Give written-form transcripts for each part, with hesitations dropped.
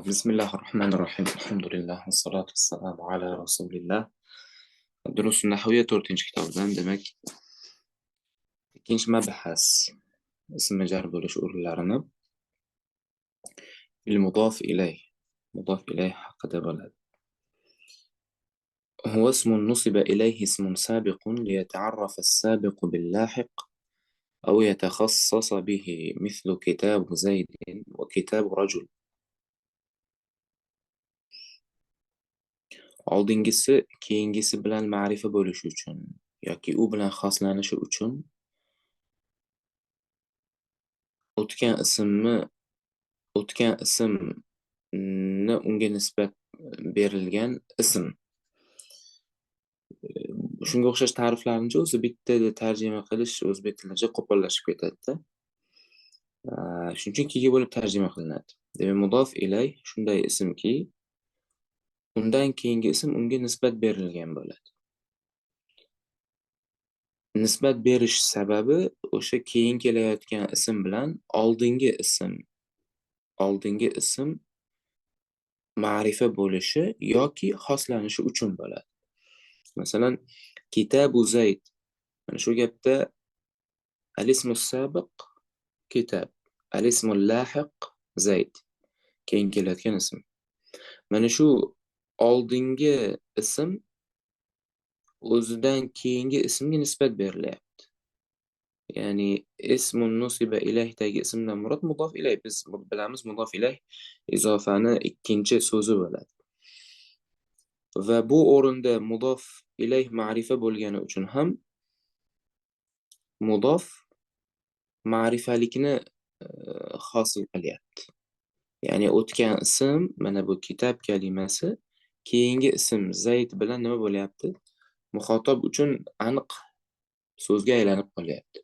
Bismillahirrohmanirrohim. Alhamdulillah vassalotu vassalamu ala rasulilloh. Durus Nahviya 4-kitobidan, demak, ikkinchi mabhas ismi jar bo'lish o'rinlarini il mudof ilayh, mudof ilayh haqida bo'ladi. هو اسم نصب إليه اسم سابق ليتعرف السابق باللاحق أو يتخصص به مثل كتاب زيد وكتاب رجل. Oldingisi keyingisi bilan ma'rifa bo'lishi uchun yoki u bilan xoslanishi uchun o'tgan ismni unga nisbat berilgan ism. Shunga o'xshash ta'riflarni o'zi bittada tarjima qilish o'zbek tiliga qo'pollashib ketadi-da. Shuning uchun ikkiga bo'lib tarjima qilinadi. Demak, mudof ilay shunday ismki, undan keyingi ism unga nisbat berilgan bo'ladi. Nisbat berish sababi o'sha keyin kelayotgan ism bilan oldingi ism ma'rifa bo'lishi yoki xoslanishi uchun bo'ladi. Masalan, kitabu Zayd. Mana shu gapda al-ismu sabiq kitab, al-ismu lahiq Zayd. Keyin kelayotgan ism. Mana shu oldingi ism o'zidan keyingi ismga nisbat berilyapti. Ya'ni ismun nusiba ilayhdagi ismdan murod mudof ilayh. Biz bilamiz, mudof ilayh izofani ikkinchi so'zi bo'ladi. Va bu o'rinda mudof ilayh ma'rifa bo'lgani uchun ham mudof ma'rifalikni hosil qilyapti. Ya'ni o'tgan ism, mana bu kitob kalimasi keyingi ism Zayd bilan nima bo'lyapti? Muxotob uchun aniq so'zga aylanib qolyapti.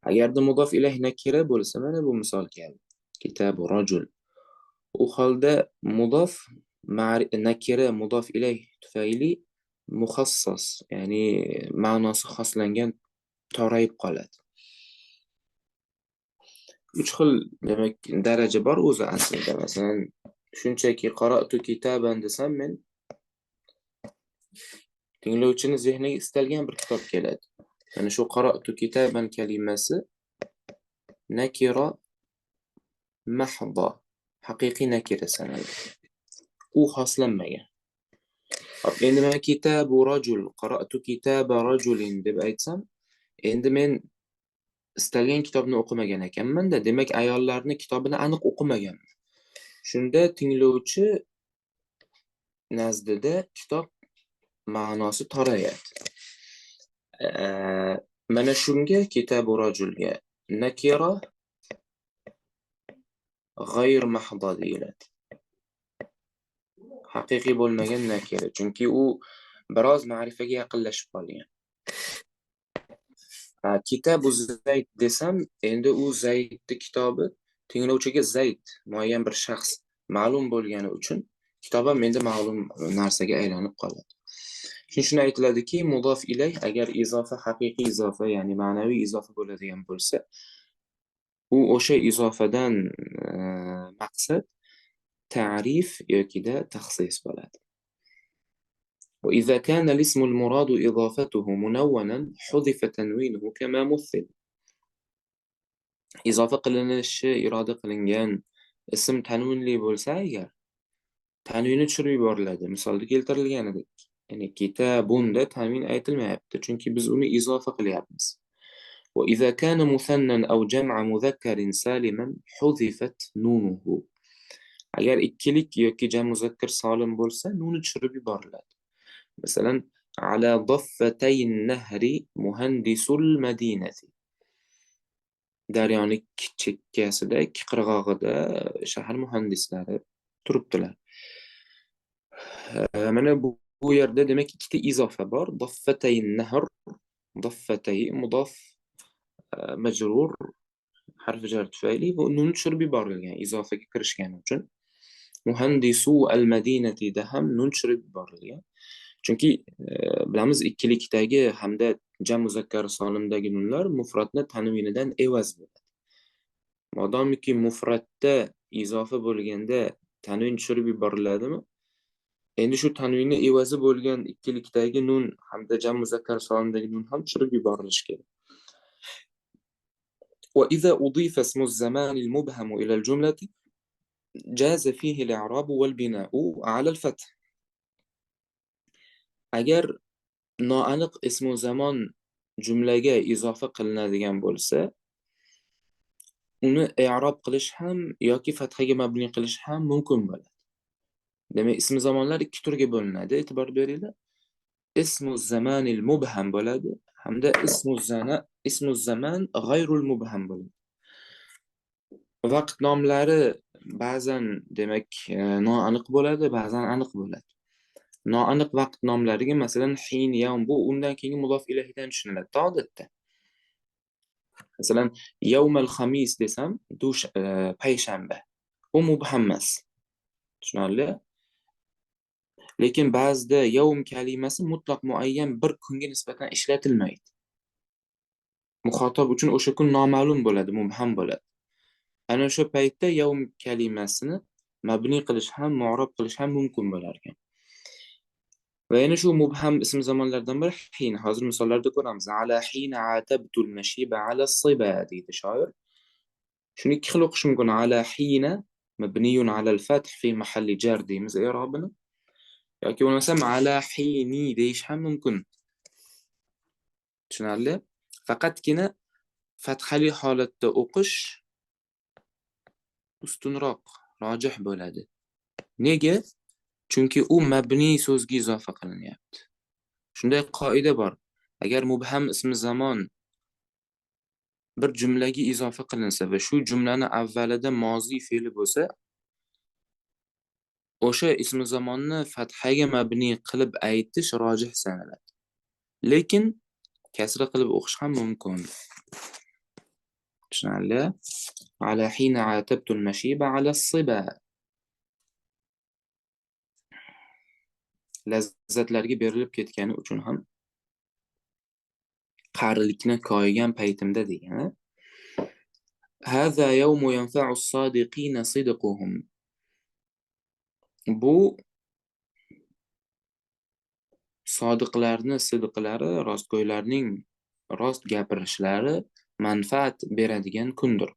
Agarda mudof ilayh nakira bo'lsa, mana bu misol kabi kitabu rajul. U holda mudof nakira mudof ilayh tufayli muxassas, ya'ni ma'nosi xoslangan, torayib qoladi. Uch xil demak daraja bor o'zi aslida. Masalan, shunchaki qara'tu kitaban desam, men tinglovchini zehniga istalgan bir kitob keladi. Mana shu qara'tu kitaban kalimasi nakira mahdo, haqiqiy nakira sanaladi. U xoslanmagan. Hop, endi men kitabu rajul, qara'tu kitaba rajulin deb aytsam, endi men istalgan kitobni o'qimagan ekanman-da, demak ayollarning kitobini aniq o'qimaganman. Shunda tinglovchi nazdida kitob ma'nosi torayadi. Mana shunga kitabu rajulga nakira g'ayr mahdo deyiladi. Haqiqiy bo'lmagan nakira, chunki u biroz ma'rifaga yaqinlashib qolgan. Kitabu Zayd desam, endi u Zaydning kitobi tinglovchiga Zayd muayyan bir shaxs ma'lum bo'lgani uchun kitob ham endi ma'lum narsaga aylanib qoladi. Shuning uchun aytiladiki, mudof ilayh agar izofa haqiqiy izofa, ya'ni ma'naviy izofa bo'ladigan bo'lsa, u o'sha izofadan maqsad ta'rif yokida taxsis bo'ladi. وإذا كان الاسم المراد إضافته منونا حذف تنوينه كما مثل. Izofa qilinishi iroda qilingan ism tanvinli bo'lsa, agar tanvini tushirib yuboriladi. Misolda keltirilganidek. Ya'ni kitabunda tanvin aytilmayapti, chunki biz uni izofa qilyapmiz. وإذا كان مثنى أو جمع مذكر سالما حذفت نونه. Agar ikkilik yoki jam muzakkar solim bo'lsa, nuni tushirib yuboriladi. Masalan, ala daffatayn nahri muhandisul madinati. Daryoning ikki chekkasida, ikki qirg'og'ida shahar muhandislari turibdilar. Mana bu yerda demak ikkita izofa bor. Daffatayn nahr, daffatay mudof majrur harfi jar tufayli bu nun tushirib yuborilgan izofaga kirishgani uchun. Muhandisu al-madinatida ham nun tushirib yuborilgan. Chunki bilamiz, ikkilikdagi hamda jam muzakkar solimdagi nunlar mufratni tanvinidan evaz bo'ladi. Modomiki mufratda izofa bo'lganda Tanvin tushirib yuboriladimi? Endi shu tanvinni evazi bo'lgan ikkilikdagi nun hamda jam muzakkar solimdagi nun ham tushirib yuborilishi kerak. وإذا أضيف اسم الزمان المبهم إلى الجملة جاز فيه الإعراب والبناء على الفتح. Agar noaniq ismu zamon jumlaga izofa qilinadigan bo'lsa, uni i'rob qilish ham yoki fathaga mabni qilish ham mumkin bo'ladi. Demak, ismi zamonlar ikki turga bo'linadi, e'tibor beringlar. Ismu zamanil mubham bo'ladi hamda ismu zaman g'ayrul mubham bo'ladi. Vaqt nomlari ba'zan demak noaniq bo'ladi, ba'zan aniq bo'ladi. Noaniq vaqt nomlariga masalan hin, yawm, bu undan keyingi mudof ilayhidan tushuniladi odatda. Masalan, yawmal xamis desam, payshanba. U mubham emas. Tushunarli? Lekin ba'zida yawm kalimasi mutlaq muayyan bir kunga nisbatan ishlatilmaydi. Muxotab uchun o'sha kun noma'lum bo'ladi, mubham bo'ladi. Ana o'sha paytda yawm kalimasini mabni qilish ham, mu'rob qilish ham mumkin bo'lar ekan. Va yana shu mubham ism zamonlardan biri hin. Hozir misollarda ko'ramiz. Ala hina atabtul mashiba ala siba deydi shoir. Shuni ikki xil o'qish mumkin. Ala hina mabniyun ala al-fath fi mahalli jar deymiz i'robini. Yoki bo'lmasam ala hini deyish ham mumkin. Tushunarli? Faqatgina fathali holatda o'qish ustunroq, rojih bo'ladi. Nega? Chunki u mabni so'zga izofa qilinyapti. Shunday qoida bor. Agar mubham ismi zamon bir jumlaga izofa qilinsa va shu jumlani avvalida moziy fe'li bo'lsa, o'sha ismi zamonni fathaga mabni qilib aytish rojih sanaladi. Lekin kasra qilib o'qish ham mumkin. Tushunarli? Ala hina atabtul mashiba ala siba. Lazzatlarga berilib ketgani uchun ham qarilikni koyigan paytimda degani. Haza yawmu yanfa'u as-sodiqina sidquhum. Bu sodiqlarni sidqlari, rostgo'ylarning rost gapirishlari manfaat beradigan kundir.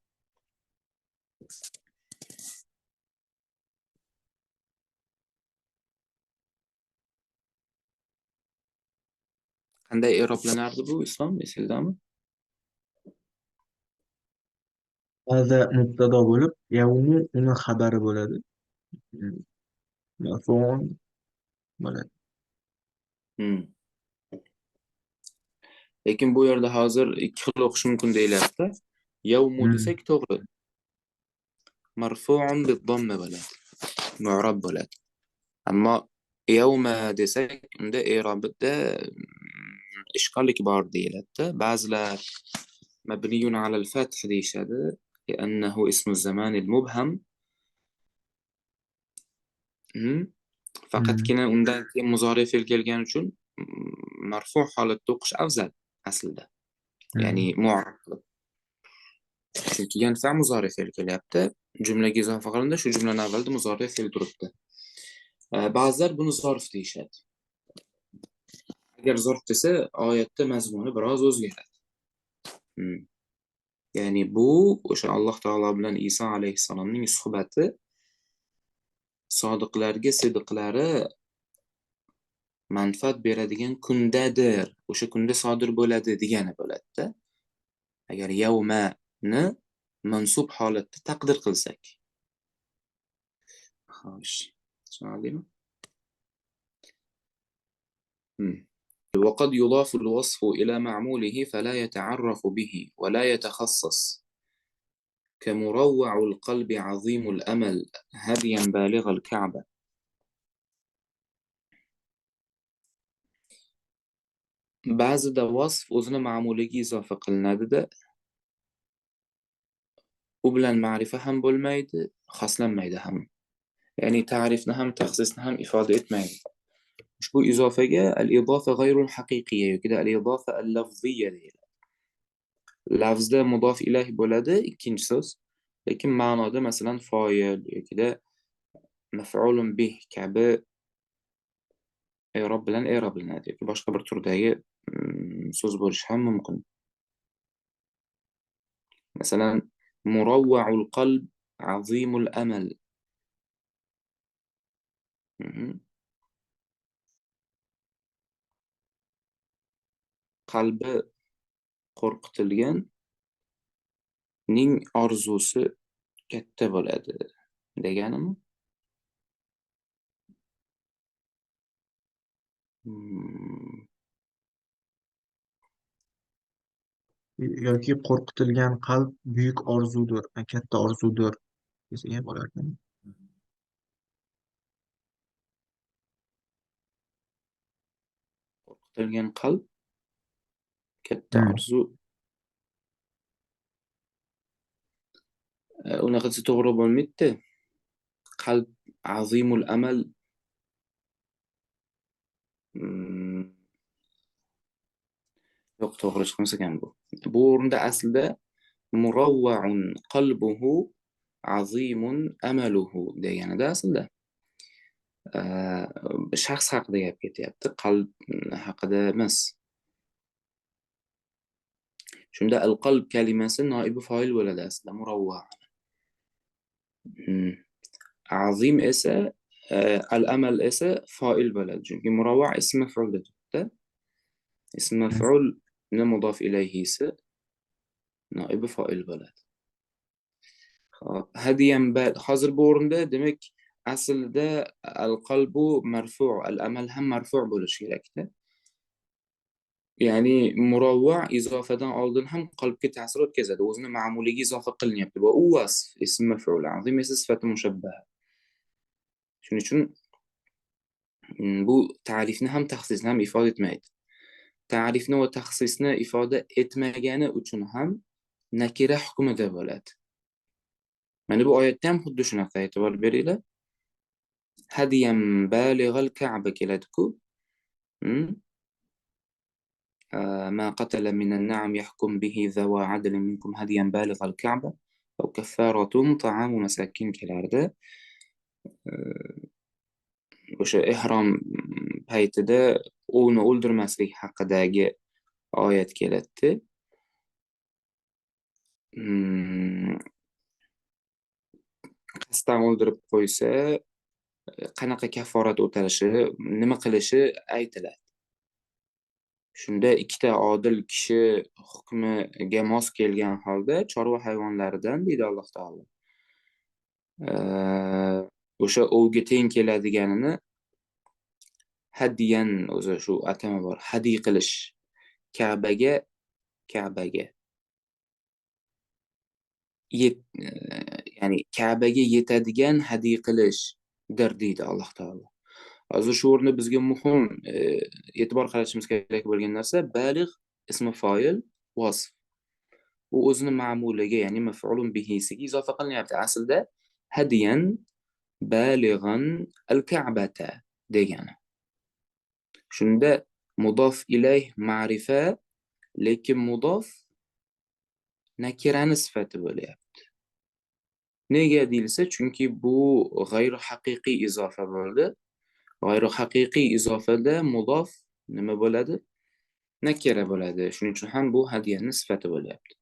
Qanday i'roblanardi bu Islom, esinglardami? Hada mubtado bo'lib, yawmu uni xabari bo'ladi. Marfu'un bo'ladi. Lekin bu yerda hozir ikki xil o'qish mumkin deyilyapti. Yawmu desak to'g'ri. Marfu'un bid-damma bo'ladi. Mu'rab bo'ladi. Ammo yawma desak, unda i'robida ishkollik bor deyiladi. Ba'zilar mabniyun alal fath deyishadi, li'annahu ismu zamanil mubham. Faqatgina undan keyin muzori fe'l kelgani uchun marfu holatda o'qish afzal aslida. Ya'ni mu'rab qilib. Chunki yanfa muzori fe'l kelyapti, jumlaga izofa qilindi, shu jumlani avvalida muzori fe'l turibdi. Ba'zilar buni zorf deyishadi. Agar zorf desa, oyatda mazmuni biroz o'zgaradi. Ya'ni bu o'sha Alloh taolo bilan Iso alayhissalomning suhbati sodiqlarga sidqlari manfaat beradigan kundadir, o'sha kunda sodir bo'ladi degani bo'ladi-da. Agar yawmani mansub holatda taqdir qilsak. Xo'sh, tushunarlimi? وقد يضاف الوصف إلى معموله فلا يتعرف به ولا يتخصص كمروع القلب عظيم الأمل هديا بالغ الكعبة. Ba'zida vasf o'zini ma'muliga izofa qilinadi-da, u bilan ma'rifa ham bo'lmaydi, xoslanmaydi ham. Ya'ni ta'rifni ham, taxsisni ham ifoda etmaydi. Ushbu izofaga al-idofa g'ayrul haqiqiyya yoki al-idofa al-lafziyya deyiladi. Lafzda mudof ilayh bo'ladi, ikkinchi so'z, lekin ma'noda masalan foil yoki maf'ulun bih kabi i'rob bilan i'roblanadi yoki boshqa bir turdagi so'z bo'lishi ham mumkin. Masalan, murawwa'ul qalb azimul amal. Qalbi qo'rqitilgan ning orzusi katta bo'ladi deganimi? Yoki qo'rqitilgan qalb buyuk orzudir, katta orzudir desak ham bo'larkan. Qo'rqitilgan qalb katta orzu. Unaqasi to'g'ri bo'lmaydi. Qalb azimul amal yo'q, to'g'ri chiqmas ekan bu. Bu o'rinda aslida murawwa'un qalbuhu azimun amaluhu deganida aslida shaxs haqida gap ketyapti, qalb haqida emas. Shunda al-qalb kalimasi noibi foil bo'ladi aslida murawwa'. Azim esa al-amal esa foil bo'ladi, chunki murawwa' ism maf'ulda turibdi. Ism maf'ulni mudof ilayhisi noibi foil bo'ladi. Xo'p, hadiyan hozir bu o'rinda demak aslida al-qalbu marfu', al-amal ham marfu' bo'lishi kerakda. Ya'ni murawwa' izofadan oldin ham qalbga ta'sir o'tkazadi, o'zini ma'muliga izofa qilinyapti va u vasf ism maf'ul, azim esa sifati mushabbaha. Shuning uchun bu ta'rifni ham taxsisni ham ifoda etmaydi. Ta'rifni va taxsisni ifoda etmagani uchun ham nakira hukmida bo'ladi. Mana bu oyatda ham xuddi shunaqa, e'tibor beringlar. Hadiyan balig'al ka'ba keladi-ku. Ma qatala minan na'am yahkum bihi zawa adlin minkum hadiyan balig'al ka'ba va kaffaratun ta'amu masakin kelardi. O'sha ihrom paytida uni o'ldirmaslik haqidagi oyat keladi. Qasddan o'ldirib qo'ysa qanaqa kafforat o'talishi, nima qilishi aytiladi. Shunda ikkita odil kishi hukmiga mos kelgan holda chorva hayvonlaridan deydi Alloh taolo. O'sha ovga teng keladiganini hadiyan, o'zi shu atama bor, hadiy qilish. Ka'baga ya'ni Ka'baga yetadigan hadiy qilishdir deydi Alloh taolo. Hozir shu o'rinda bizga muhim e'tibor qaratishimiz kerak bo'lgan narsa baligh ismi foil vasf. U o'zini ma'muliga, ya'ni maf'ulun bihisiga izofa qilinyapti. Aslida hadiyan balighan al-ka'bata degani. Shunda mudof ilayh ma'rifa, lekin mudof nakirani sifati bo'lyapti. Nega deyilsa, chunki bu g'ayri haqiqiy izofa bo'ldi. G'ayri haqiqiy izofada mudof nima bo'ladi? Nakira bo'ladi. Shuning uchun ham bu hadiyaning sifati bo'lyapti.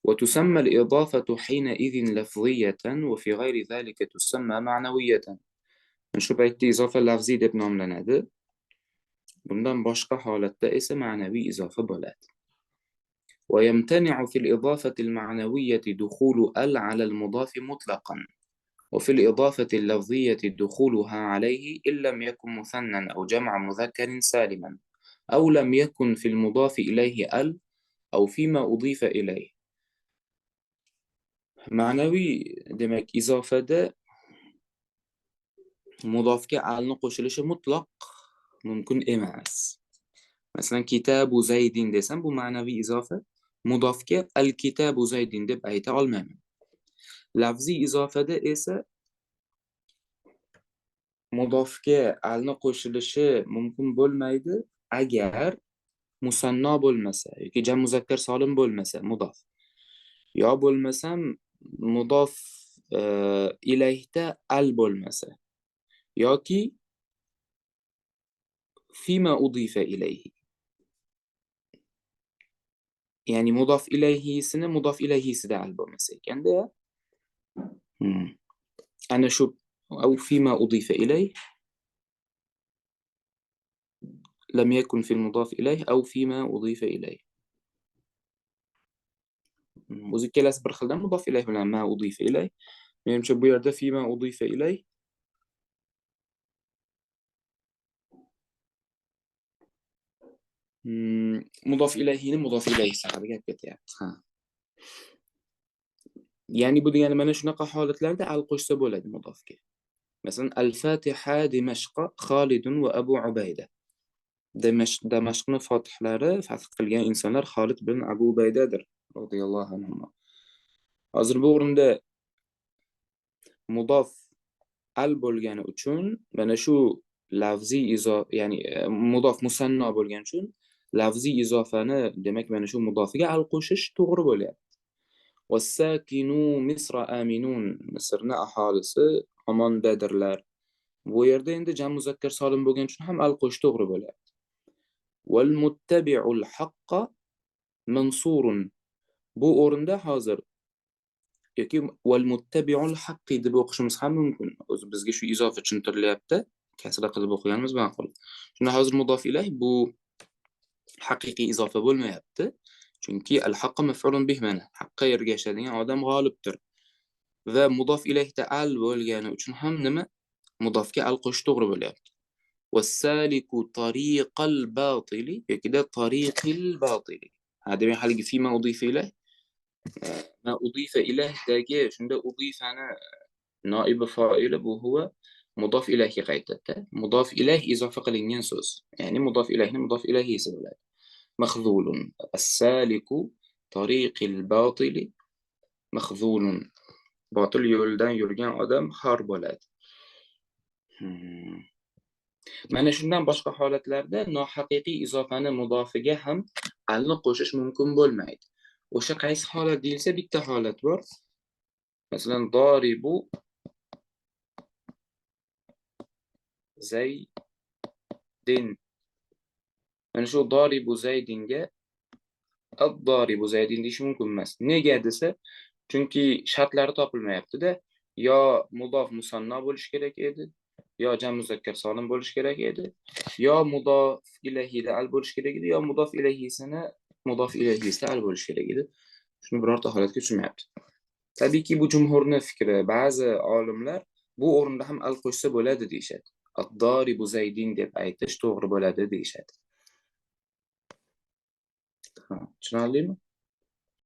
Va tusamma al-idofatu hina idhin lafziyatan va fi g'ayri zalika tusamma ma'nawiyatan. Shu paytda izofa lafziy deb nomlanadi. Bundan boshqa holatda esa ma'naviy izofa bo'ladi. Va yamtani'u fil idofati al-ma'nawiyyati dukhulu al 'ala al-mudof mutlaqan. وفي الإضافة اللفظية دخولها عليه إن لم يكن مثنى أو جمع مذكر سالما أو لم يكن في المضاف إليه ال أو فيما أضيف إليه. Ma'naviy demak izofada mudofga alni qo'shilishi mutlaq mumkin emas. Masalan, kitabu Zaydin desam, bu ma'naviy izofa, mudofga al kitabu Zaydin deb ayta olmayman. Lafziy izofada esa mudofga alni qo'shilishi mumkin bo'lmaydi agar musanno bo'lmasa yoki jam muzakkar solim bo'lmasa mudof. Yo bo'lmasam mudof ilayhda al bo'lmasa yoki fima udifa ilayhi, ya'ni mudof ilayhisini mudof ilayhisida al bo'lmasa ekanda, ana shu au fima udifa ilayhi lam yakun fil mudof ilayhi au fima udifa ilayhi. O'zi ikkalasi bir xildan, mudof ilayh bilan ma udifa ilayh. Menimcha bu yerda fima udifa ilayh mudof ilayhini mudof ilayhi haqida gap ketyapti. Ha. Ya'ni bu degani mana shunaqa holatlarda al qo'shsa bo'ladi mudofga. Masalan, al-Fatiha Dimashq Xolidun va Abu Ubayda. Damashqni fotihlari, fath qilgan insonlar Xolid ibn Abu Ubaydadir radhiyallohu anhu. Hozir bu o'rinda mudof al bo'lgani uchun mana shu lafziy izo, ya'ni mudof musanno bo'lgani uchun lafziy izofani, demak mana shu mudofiga al qo'shish to'g'ri bo'lyapti. Was-sakinu Misra aminun, Misrni aholisi omondadirlar. Bu yerda endi jam muzakkar solim bo'lgani uchun ham al qo'shish to'g'ri bo'lyapti. Wal muttabi'ul haqqa mansurun. Bu o'rinda hozir yoki wal muttabi'ul haqqi deb o'qishimiz ham mumkin. O'zi bizga shu izofa tushuntirilyapti. Kasra qilib o'qiganimiz ma'qul. Shunda hozir mudof ilayh bu haqiqiy izofa bo'lmayapti. Chunki al-haqqu maf'ulun bih, mana haqqa ergashadigan odam g'olibdir. Va mudof ilayhda al bo'lgani uchun ham nima? Mudofga al qo'shish to'g'ri bo'lyapti. Was-saliku tariqal batili yoki da tariqil batili. Ha, demak haligi fima udifa ilayh, ma udifa ilayhdagi shunda udifani noibi foili bu huwa mudof ilayhga qaytadi. Mudof ilayh izofa qilingan so'z. Ya'ni mudof ilayhni mudof ilayhisi bo'ladi. Makhzulun as-saliku tariqil batili makhzulun. Botil yo'ldan yurgan odam xor bo'ladi. Mana shundan boshqa holatlarda nohaqiqiy izofani mudofiga ham alni qo'shish mumkin bo'lmaydi. O'sha qaysi holat deyilsa, bitta holat bor. Masalan, doribu Zaydin. Mana shu doribu Zaydinga ad-doribu Zaydin deyish mumkin emas. Nega desa, chunki shartlari topilmayapti-da. Yo mudof musanno bo'lishi kerak edi, yo jam muzakkar solim bo'lishi kerak edi, yo mudof ilayhida al bo'lishi kerak edi, yo mudof ilayhisini mudof ilayhisida al bo'lishi kerak edi. Shuni birorta holatga tushmayapti. Tabiiyki bu jumhurning fikri. Ba'zi olimlar bu o'rinda ham al qo'shsa bo'ladi deyishadi. Ad-doribu Zaydin deb aytish to'g'ri bo'ladi deyishadi. Ha, tushunarlimi?